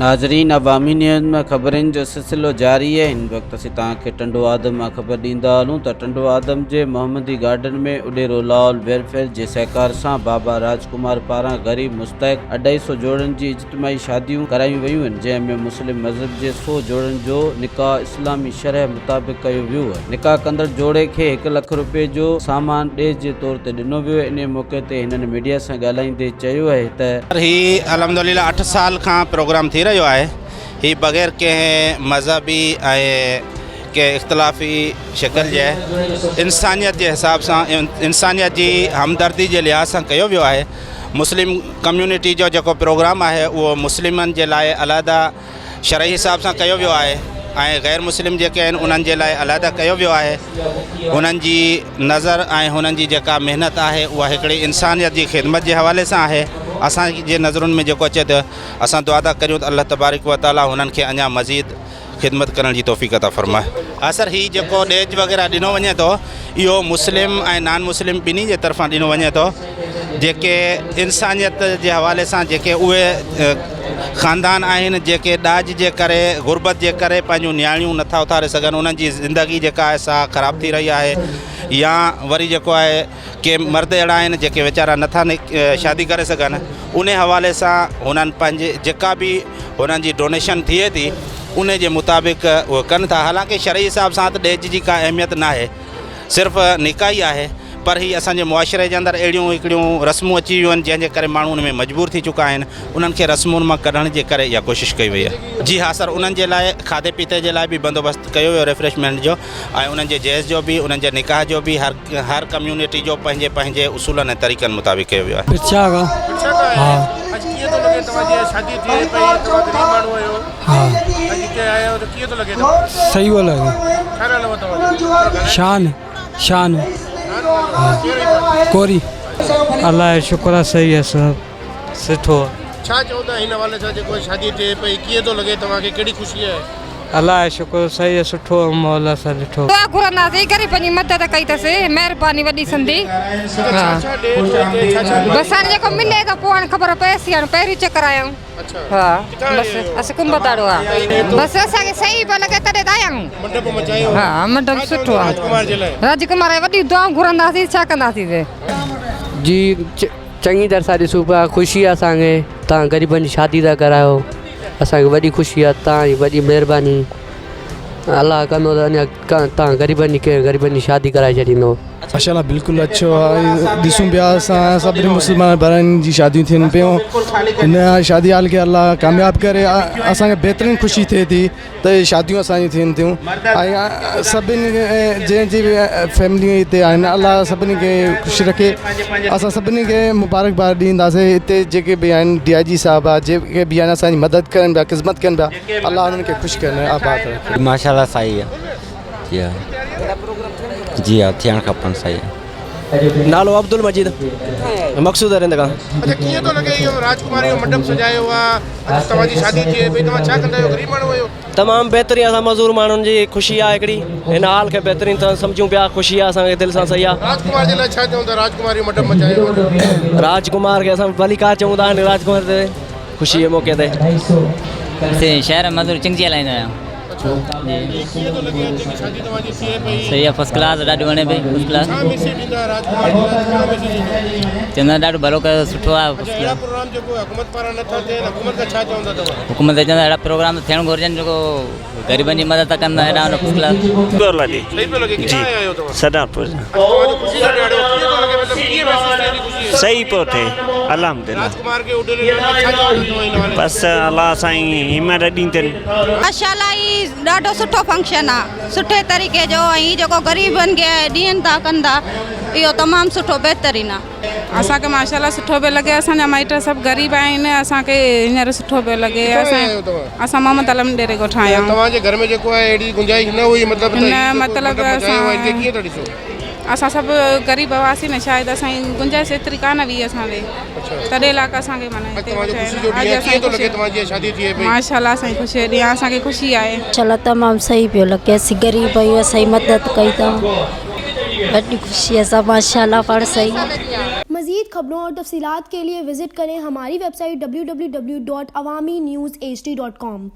ناظرين عوامي نيوز ۾ خبرن جو سلسلو جاري آهي هن وقت اسين توهان کي ٽنڊو آدم مان خبر ڏيندا هلون ته ٽنڊو آدم جي محمدي گارڊن ۾ اڏيرو لال ويلفيئر جي سهڪار سان بابا راجڪمار پاران غريب مستحق اڍائي سو جوڙن جي اجتماعي شاديون ڪرايون ويون آهن جنهن ۾ مسلم مذهب جي سو جوڙن جو نڪاح اسلامي شرح مطابق ڪيو ويو آهي نڪاح ڪندڙ جوڙي کي هڪ لک روپين جو سامان ڏيج جي طور تي ڏنو ويو انهي موقعي تي هنن ميڊيا سان ڳالهائيندي چيو اهي ته. هي الحمدلله اٺ سال کان پروگرام ٿي رهيو آهي هي بغير ڪنهن مذهبي ۽ ڪنهن اختلافي شڪل جي انسانيت جي حساب سان انسانيت جي همدردي جي لحاظ سان ڪيو ويو آهي مسلم ڪميونٽي جو جيڪو پروگرام آهي اهو مسلمن جي لاء علحده شرعي حساب سان ڪيو ويو آهي ۽ غير مسلم جيڪي آهن انهن جي لاء علحده ڪيو ويو آهي هنن جي نظر ۽ هنن جي جيڪا محنت آهي اها هڪڙي انسانيت جي خدمت جي حوالي سان آهي اسان جي نظرن ۾ جيڪو اچي ته اسان دعا ٿا ڪريون ته الله تبارڪ و تعالي هنن کي اڃا مزيد خدمت ڪرڻ جي توفيق عطا فرمائي. ها سر هي جيڪو ڏيج وغيره ڏنو وڃي ٿو اهو مسلم ۽ نان مسلم ٻنهي جي طرفان ڏنو وڃي ٿو جيڪي انسانيت جي حوالي سان جيڪي اهي خاندان آهن جيڪي ڏاج جي ڪري غربت جي ڪري پنهنجون نياڻيون نٿا اٿاري سگهن انهن جي زندگي جيڪا آهي سا خراب ٿي رهي آهي يا وري جيڪو آهي ڪي مرد اهڙا آهن جيڪي ويچارا نٿا شادي ڪري سگهن ان حوالي سان هنن پنهنجي جيڪا به هنن جي ڊونيشن ٿئي ٿي ان جي مطابق اهي ڪن ٿا حالانڪه شرعي حساب سان ته ڏيج جي ڪا اهميت ناهي صرف نڪاح ئي آهي پر هي اسان جي معاشري جي اندر اهڙيون هڪڙيون رسمون اچي ويون آهن جنهن جي ڪري ماڻهو ان ۾ مجبور ٿي چڪا آهن انهن کي رسمن مان ڪڍڻ جي ڪري اها ڪوشش ڪئي وئي آهي جي ها سر انهن جي لاء کاڌي پيتي جي لاء به بندوبست ڪيو ويو ريفريشمينٽ جو ۽ انهن جي جهيز جو به انهن جي نڪاح جو به هر هر ڪميونٽي جو پنهنجي پنهنجي اصولن ۽ طريقن مطابق ڪيو ويو آهي. پڇا کان پڇا کان ها. اڄ ڪيئن ٿو لڳي توهان جي شادي ٿئي پئي توهان غريب ماڻهو آهيو ها. اڄ هتي آيا آهيو ته ڪيئن ٿو لڳي توهان کي؟ صحيح پيو لڳي. ڇا نالو آهي توهان جو؟ شان شان ها ڪوري. الله جو شڪر آ صحيح آ سڀ سٺو آ. ڇا چوندا هن حوالي سان جيڪو شادي ٿئي پئي ڪيئن ٿو لڳي توهان کي ڪهڙي خوشي آهي؟ الله جو شڪر صحيح سٺو ماحول اسان ڏٺو. دعا گهرنداسين غريبن جي مدد ڪئي اٿس مهرباني وڏي سندي ها بس هاڻي جيڪو ملي ته پوء هاڻي خبر پئيسي هاڻي پهريون چڪر آيا آهيون ها بس اسين ڪنبتاڙو ها بس اسان کي صحيح پيو لڳي تڏهن ته آيا آهيون ها منڊپ سٺو آهي راجڪمار کي وڏيون دعائون گهرنداسين ڇا ڪنداسين. جي چڱي طرح سان ڏسون پيا خوشي آ اسان کي تان غريبن جي شادي ٿا ڪرايو اسان کي وڏي خوشي آ تان جي وڏي مهرباني الله ڪندو ته اڃا تان غريبن جي ڪنهن غريبن جي شادي ڪرائي ڇڏيندو. ماشاء الله بلڪل اڇو آ ڏسون پيا اسان سڀني مسلمان ڀائرن جي شاديون ٿين پيون هن شادي هال کي الله ڪامياب ڪري اسان کي بهترين خوشي ٿئي ٿي ته شاديون اسان جون ٿين ٿيون ۽ سڀني جنهن جي به فيملي هتي آهن الله سڀني کي خوش رکي اسان سڀني کي مبارڪباد ڏينداسين هتي جيڪي به آهن ڊي I جي صاحب آهي جيڪي به آهن اسان جي مدد ڪرن پيا خدمت ڪن پيا الله انهن کي خوش ڪري آباد رکي. ماشاء الله صحيح آ جي ها جي ها ٿيڻ کپن صحيح آ. نالو عبدالمجيد مقصود رند کان. اڇا ڪيئن ٿو لڳي اهو راجڪمار اهو منڊپ سجايو آ اڄ توهان جي شادي ٿئي پئي توهان ڇا ڪندا آهيو غريب ماڻهو آهيو. تمام بهترين اسان مزور ماڻهن جي خوشي آ هڪڙي هن حال کي بهترين طرح سمجهون پيا خوشي آ اسان کي دل سان صحيح آ. راجڪمار جي لاء ڇا چوندا راجڪمار اهو منڊپ مچايو آ. راجڪمار کي اسان ڀليڪار چئون ٿا راجڪمار تي خوشي جي موقعي تي. اسين شهر ۾ مزور چنگچي هلائيندا آهيون. صحيح آ فرسٽ ڪلاس ڏاڍي وڻي پئي فرسٽ ڪلاس چوندا ڏاڍو ڀلو ڪيو سٺو آ حڪومت چوندا اهڙا پروگرام ٿيڻ گهرجن جيڪو غريبن جي مدد ڪن اهڙا فرسٽ ڪلاس جي سداپور صحيح پيو ٿئي الحمدلله بس الله سائين همت ڏيندين. ماشاءالله هي ڏاڍو سٺو فنڪشن آ سٺي طريقي جو ۽ هي جيڪو غريبن کي ڏين ٿا ڪن ٿا اهو تمام سٺو بهترين آ. اسان کي ماشاءالله سٺو پيو لڳي اسان جا مائٽ سڀ غريب آهن اسان کي هينئر سٺو پيو لڳي اسان محمد علم ڏيري ڳوٺ آيا آهيون. توهان جي گهر ۾ جيڪو آهي اهڙي گنجائش نه هئي مطلب ته نه مطلب اسان اسان سڀ غريب هئاسين نه شايد اسان جي گنجائش ايتري ڪانه هئي اسان ڏي تڏهن لاڪ اسان کي معنيٰ هتي اڄ اسان جي ماشاء الله اسان جي خوشي جو ڏينهن اسان کي خوشي آهي. ماشاء الله تمام صحيح پيو لڳي اسين غريب آهيون اسان جي مدد ڪئي اٿئون وڏي خوشي سان ماشاء الله پاڻ صحيح. मज़ीद खबरों और तफसीलात के लिए विज़िट करें हमारी वेबसाइट www.awamiNewsHD.com।